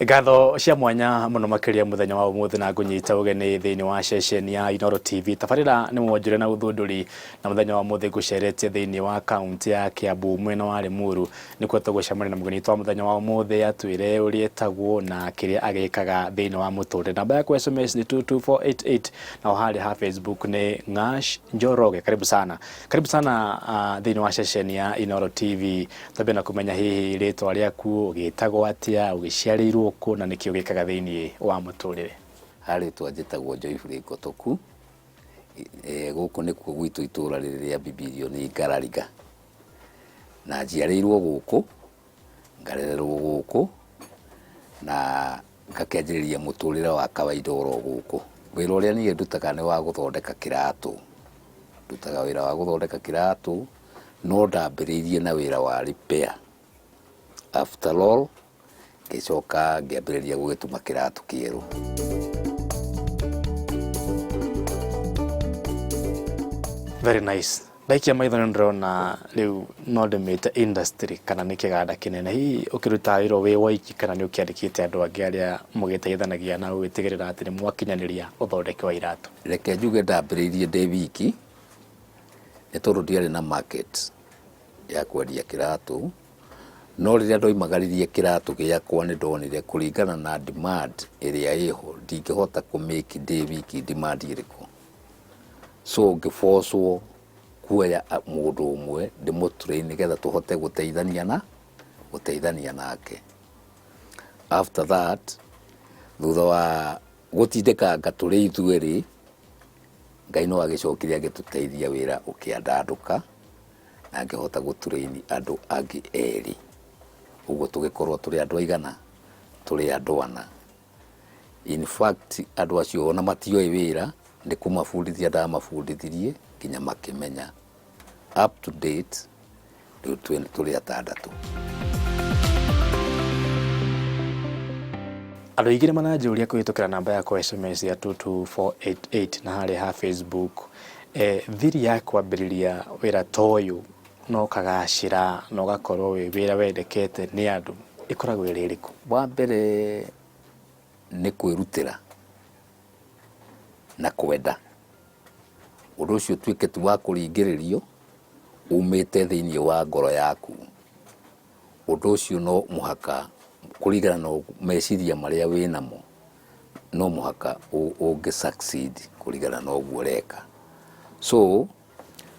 Ngatho cia mwanya muno makiria muthenya wa umuthi na ngunyita ugeni thiini wa ceceni ya Inooro TV. Tabarira ni mwonjore na uthunduri na muthenya wa umuthi nguceretie thiini wa kaunti ya Kiambu mwena wa Limuru nikuo tugucemania na mugeni witũ wa muthenya wa umuthi atwire uria etagwo na kiria agikaga thiini wa muturire. Namba yaku SMS ni 22488 na haria ha Facebook ni Ng'ash Njoroge. Karibu sana, karibu sana thiini wa ceceni ya Inooro TV. Twambe na kumenya hihi ritwa riaku, ugitagwo atia, ugiciarirwo ku na niki ugikaga thiini wa muturire. Harĩtwa njĩtagwo Joyfrey Ngotoku. Gũkũ nĩkuo gwitũ itũra rĩrĩ rĩa Bibirio nĩ Ngarariga, na njiarĩirwo gũkũ, ngarererwo gũkũ, na ngakĩanjĩrĩria mũtũrĩre wa kawaida oro gũkũ. Wĩra ũrĩa niĩ ndutaga nĩ wa gũthondeka kĩratũ, ndutaga wĩra wa gũthondeka kĩratũ, no ndambĩrĩirie na wĩra wa repair. After all ngĩcoka ngĩambĩrĩria gũgĩtuma kĩratũ kĩerũ. Very nice. Ndaikia maitho nĩ ndĩrona rĩu no ndĩmĩte industry kana nĩ kĩganda kĩnene. Hihi ũkĩrutaga wĩra wĩ woiki kana nĩ ũkĩandĩkĩte andũ angĩ arĩa mũgĩteithanagia na gũgĩtigĩrĩra atĩ nĩ mwakinyanĩria ũthondeki wa iratũ? Reke njuge ndambĩrĩirie ndĩ wiki nĩ tondũ ndiarĩ na market ya kwendia kĩratũ, no rĩrĩa ndoimagaririe kĩratũ gĩakwa nĩ ndonire kũringana na demand ĩrĩa ĩho ndingĩhota kũ make ndĩ wiki demand ĩrĩkũ, so ngĩbocwo kuoya mũndũ ũmwe ndĩmũ train nĩgetha tũhote gũteithania na gũteithania nake. After that, thutha wa gũtindĩkanga tũrĩ ithuerĩ, Ngai no agĩcokire agĩtũteithia wĩra ũkĩandandũka na ngĩhota gũ train andũ angĩ erĩ, ũguo tũgĩkorwo tũrĩ andũ aigana? Tũrĩ andũ ana. In fact andũ acio ona matioĩ wĩra, nĩ kũmabundithia ndamabundithirie nginya makĩmenya. Up to date rĩu tũrĩ atandatũ. Andũ aingĩ nĩ maranjũria kũhĩtũkĩra namba yakwa SMS ya 22488 na harĩa ha Facebook, thiri ya kwambĩrĩria wĩra ta ũyũ na ũkagacĩra na ũgakorwo wĩ wĩra wendekete nĩ andũ ĩkoragwo ĩrĩ ĩrĩkũ? Wa mbere nĩ kwĩrutĩra na kwenda ũndũ ũcio ũtuĩke ti wa kũringĩrĩrio, umĩte thĩinĩ wa ngoro yaku. Ũndũ ũcio no mũhaka kũringana na meciria marĩa wĩnamo, no mũhaka ũngĩ succeed kũringana na ũguo ũreka. So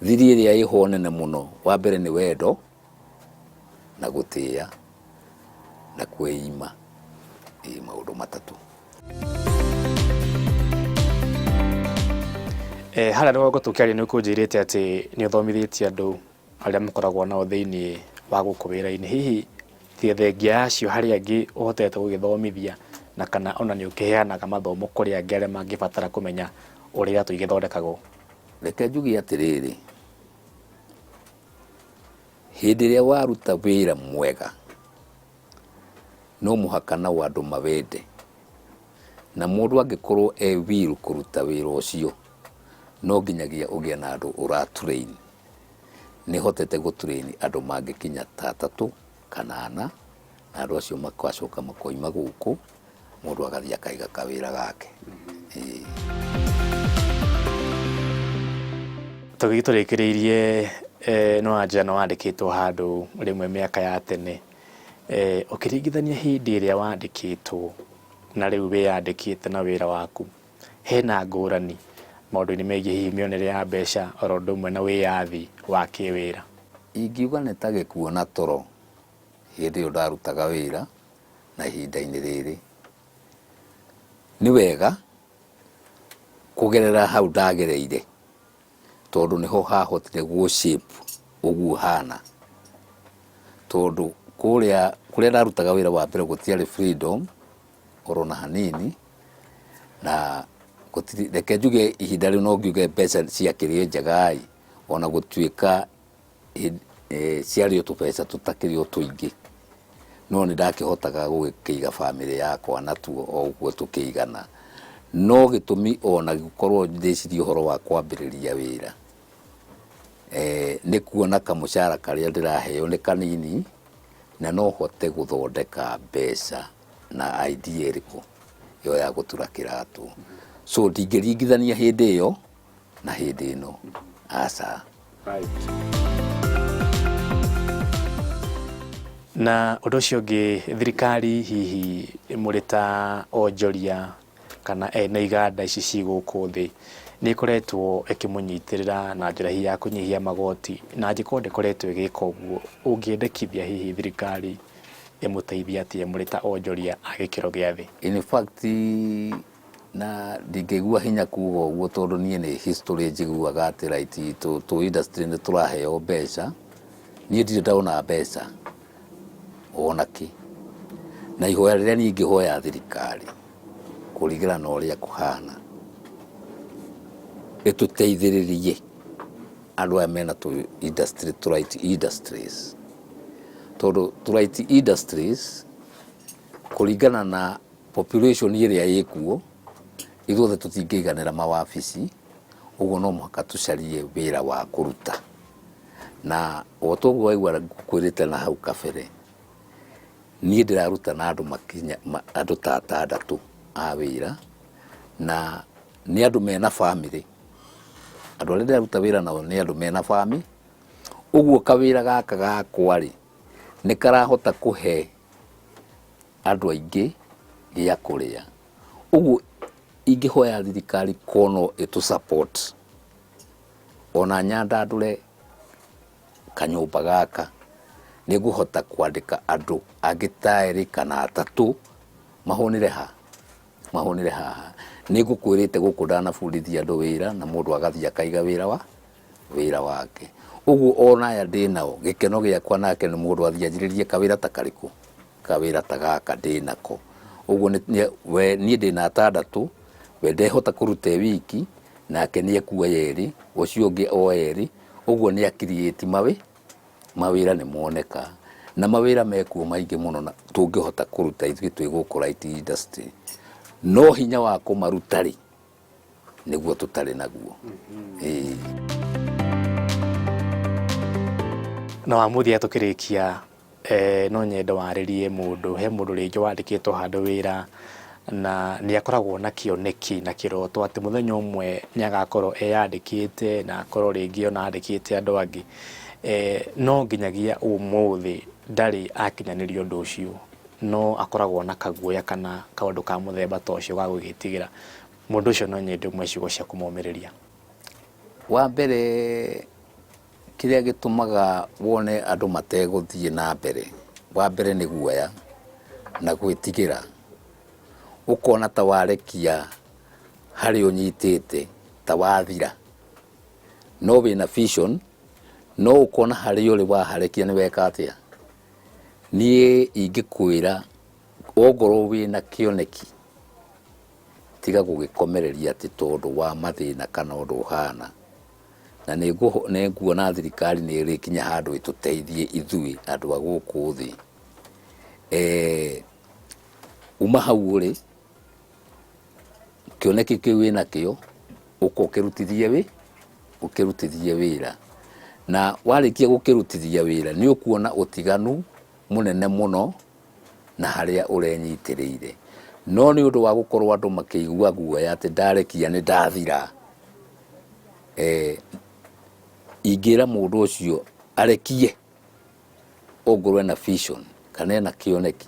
thiri ĩrĩa ĩho nene mũno, wa mbere nĩ wendo na gũtĩĩa na kwĩima. Ĩĩ, maũndũ matatũ. Harĩa rũgongo tũkĩaria nĩ ũkũnjĩrĩte atĩ nĩ ũthomithĩtie andũ arĩa mũkoragwo nao thĩinĩ wa gũkũ wĩra-inĩ. Hihi thengia ya acio harĩ angĩ ũhotete gũgĩthomithia na kana ona nĩ ũkĩheanaga mathomo kũrĩ angĩ arĩa mangĩbatara kũmenya ũrĩa iratũ igĩthondekagwo? Reke njuge atĩrĩrĩ, hĩndĩ ĩrĩa waruta wĩra mwega no mũhaka nao andũ mawende, na mũndũ angĩkorwo e will kũruta wĩra ũcio no nginyagia ũgĩe na andũ ũra train. Nĩ hotete gũ train andũ mangĩkinya ta atatũ kana ana, na andũ acio magacoka makoima gũkũ, mũndũ agathiĩ akaiga kawĩra gake. Ĩĩ. Tũgĩthiĩ tũrĩkĩrĩirie, nĩ wanjĩra nĩ wandĩkĩtwo handũ rĩmwe mĩaka ya tene, ũkĩringithania hĩndĩ ĩrĩa wandĩkĩtwo na rĩu wĩyandĩkĩte na wĩra waku, hena ngũrani maũndũ-inĩ megiĩ hihi mĩonere ya mbeca oro ũndũ ũmwe na wĩyathi wa kĩwĩra? Ingiuga nĩ ta gĩkuo na toro hĩndĩ ĩyo ndarutaga wĩra na ihinda-inĩ rĩrĩ. Nĩ wega kũgerera hau ndagereire tondũ nĩho hahotire gũ shape ũguo hana, tondũ kũrĩa kũrĩa ndarutaga wĩra wa mbere gũtiarĩ freedom oro na hanini, na gũtirĩ, reke njuge ihinda rĩu no ngiuge mbeca ciakĩrĩ njega ĩ, ona gũtuĩka ciarĩ o tũbeca tũtakĩrĩ o tũingĩ, no nĩ ndakĩhotaga gũgĩkĩiga bamĩrĩ yakwa natuo o ũguo tũkĩigana. No gĩtũmi ona gũkorwo ndĩcirie ũhoro wa kwambĩrĩria wĩra, nĩ kuona kamũcara karĩa ndĩraheo nĩ kanini na no hote gũthondeka mbeca. na idea ĩrĩkũ ĩyo ya gũtura kĩratũ. So ndingĩringithania hĩndĩ ĩyo na hĩndĩ ĩno, aca. Right. Na ũndũ ũcio ũngĩ, thirikari hihi mũrĩ ta onjoria kana ene iganda ici ci gũkũ thĩ nĩ ĩkoretwo ĩkĩmũnyitĩrĩra na njĩra hihi ya kũnyihia magoti, na angĩkorwo ndĩkoretwo ĩgĩka ũguo, ũngĩendekithia hihi thirikari ĩmũteithie atĩa mũrĩ ta onjoria a gĩkĩro gĩa thĩ? In fact, na ndingĩigua hinya kuga ũguo tondũ niĩ nĩ history njiguaga atĩ right tũ industry nĩ tũraheo mbeca. Niĩ ndirĩ ndona mbeca ona kĩ. Na ihoya rĩrĩa niĩ ingĩhoya thirikari kũringana na ũrĩa kũhana, ĩtũteithĩrĩrie andũ aya mena tũ industry, tũ light industries, tondũ tũ light industries kũringana na population ĩrĩa ĩkuo, ithuothe tũtingĩiganĩra mawabici, ũguo no mũhaka tũcarie wĩra wa kũruta. Na o ta ũguo waigua ngũkwĩrĩte na hau kabere, niĩ ndĩraruta na andũ makinya andũ ta atandatũ a wĩra, na nĩ andũ mena bamĩrĩ. Andũ arĩa ndĩraruta wĩra nao nĩ andũ mena bamĩrĩ, ũguo kawĩra gaka gakwa rĩ, nĩ karahota kũhe andũ aingĩ gĩa kũrĩa. Ũguo ingĩhoya thirikari korwo no ĩtũ support, ona nyandandũre kanyũmba gaka, nĩ ngũhota kwandĩka andũ angĩ ta erĩ kana atatũ mahũnĩre ha? Mahũnĩre haha. Nĩ ngũkwĩrĩte gũkũ ndanabundithia andũ wĩra na mũndũ agathiĩ akaiga wĩra wa wĩra wake. Ũguo ona aya ndĩnao, gĩkeno gĩakwa nake nĩ mũndũ athiĩ anjĩrĩrie kawĩra ta karĩkũ? Kawĩra ta gaka ndĩnako. Ũguo we niĩ ndĩna atandatũ, we ndehota kũruta e wiki, nake nĩ ekuoya erĩ, ũcio ũngĩ oe erĩ, ũguo nĩ a create mawĩra nĩ moneka. Na mawĩra mekuo maingĩ mũno na tũngĩhota kũruta ithuĩ twĩ gũkũ light industry. No hinya wa kũmaruta rĩ, nĩguo tũtarĩ naguo. Ĩĩ. Na wa mũthia tũkĩrĩkia, no nyende warĩrie mũndũ, he mũndũ rĩngĩ wandĩkĩtwo handũ wĩra na nĩ akoragwo na kĩoneki na kĩroto atĩ mũthenya ũmwe nĩ agakorwo eyandĩkĩte na akorwo rĩngĩ ona andĩkĩte andũ angĩ, no nginyagia ũmũthĩ ndarĩ akinyanĩria ũndũ ũcio, no akoragwo na kaguoya kana kaũndũ ka mũthemba ta ũcio ga gwĩtigĩra. Mũndũ ũcio no nyende ũmwe ciugo cia kũmũmĩrĩria. Wa mbere kĩrĩa gĩtũmaga wone andũ mategũthiĩ na mbere, wa mbere nĩ guoya na gwĩtigĩra. Ũkona ta warekia harĩa ũnyitĩte ta wathira, no wĩna vision, no ũkona harĩa ũrĩ waharekia nĩ weka atĩa. Niĩ ingĩkwĩra ongorwo wĩna kĩoneki, tiga gũgĩkomereria atĩ tondũ wa mathĩna kana ũndũ ũhana. Na nĩ nguona thirikari nĩ ĩrĩkinya handũ ĩtũteithie ithuĩ andũ a gũkũ thĩ. Uma hau ũrĩ, kĩoneki kĩu wĩnakĩo, ũka ũkĩrutithie wĩ, ũkĩrutithie wĩra. Na warĩkia gũkĩrutithia wĩra nĩ ũkuona ũtiganu mũnene mũno na harĩa ũrenyitĩrĩire. No nĩ ũndũ wa gũkorwo andũ makĩigua guoya atĩ ndarekia nĩ ndathira, ingĩra mũndũ ũcio arekie ongorwo ena vision kana ena kĩoneki,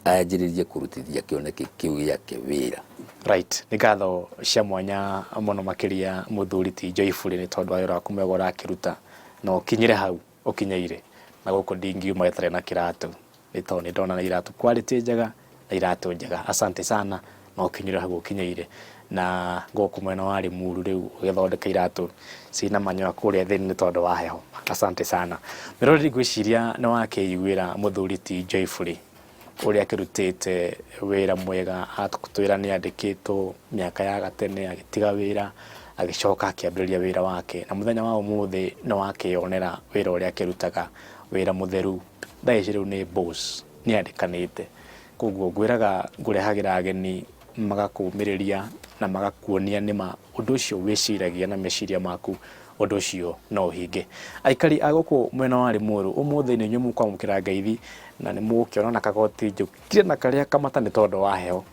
anjĩrĩrie kũrutithia kĩoneki kĩu gĩake wĩra. Right, nĩ ngatho cia mwanya mũno makĩria mũthuri ti Joyfully nĩ tondũ wa wĩra waku mwega ũrakĩruta na ũkinyĩre hau ũkinyĩire, na gũkũ ndingiuma ĩtarĩ na kĩratũ nĩ tondũ nĩ ndona nĩ iratũ quality njega na iratũ njega. Asante sana na ũkinyĩre hau ũkinyĩire, na gũkũ mwena wa Limuru rĩu ũgĩthondeka iratũ ciĩna manyoya kũrĩa thĩinĩ nĩ tondũ wa heho. Asante sana. Mĩroreri, ngwĩciria nĩ wakĩiguĩra mũthuri ti Joyfully ũrĩa akĩrutĩte wĩra mwega, atwĩra nĩ andĩkĩtwo mĩaka ya gatene agĩtiga wĩra agĩcoka akĩambĩrĩria wĩra wake, na mũthenya wa ũmũthĩ nĩ wakĩyonera wĩra ũrĩa akĩrutaga, wĩra mũtheru. Thaa ici rĩu nĩ boss, nĩ andĩkanĩte, koguo ngwĩraga ngũrehagĩra ageni magakũmĩrĩria na magakuonia nĩma ũndũ ũcio wĩciragia na meciria maku Ũndũ ũcio no ũhinge. Aikari a gũkũ mwena wa Limuru, ũmũthĩ nĩ inyuĩ mũkwamũkĩra ngeithi na nĩ mũgũkĩona na kagoti njũkire na karĩa kamata nĩ tondũ wa heho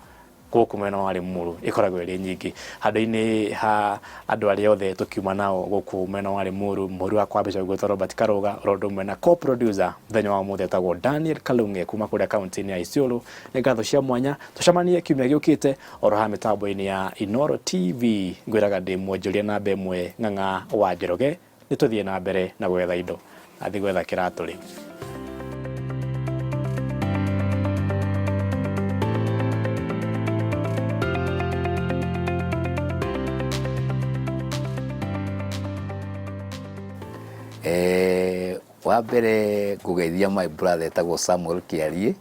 gũkũ mwena wa Limuru ĩkoragwo ĩrĩ nyingĩ. Handũ-inĩ ha andũ arĩa othe tũkiuma nao gũkũ mwena wa Limuru, mũhũri wakwa wa mbica ũgwĩtwo Robert Karũga, oro ũndũ ũmwe na co-producer mũthenya wa ũmũthĩ etagwo Daniel Kalung'e kuma kũrĩa kaunti-inĩ ya Isiolo. Nĩ ngatho cia mwanya, tũcemanie kiumia gĩũkĩte oro haha mĩtambo-inĩ ya Inooro TV. Ngwĩraga ndĩ mwonjoria namba ĩmwe Ng'ang'a wa Njoroge, nĩ tũthiĩ na mbere na gwetha indo. Athiĩ gwetha kĩratũ rĩu. Eh, wa mbere ngũgeithia my brother etagwo Samuel Kĩariĩ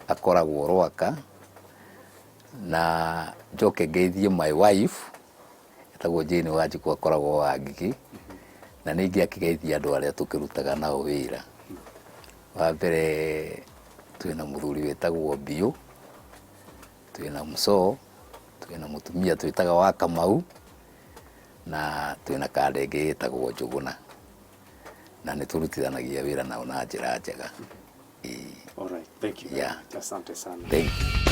akoragwo Rwaka na njoke ngeithie my wife etagwo Jane Wanjikũ akoragwo Wangigĩ na ningĩ akĩgeithia andũ arĩa tũkĩrutaga nao wĩra. Wa mbere twĩna mũthuri wĩtagwo Mbiũ, twĩna Mũcoo, twĩna mũtumia twĩtaga wa Kamau na twĩna kanda ĩngĩ ĩtagwo Njũgũna na nĩ tũrutithanagia wĩra nao na njĩra njega. Ĩĩ. All right, thank you. Yeah. Asante sana. Thank you.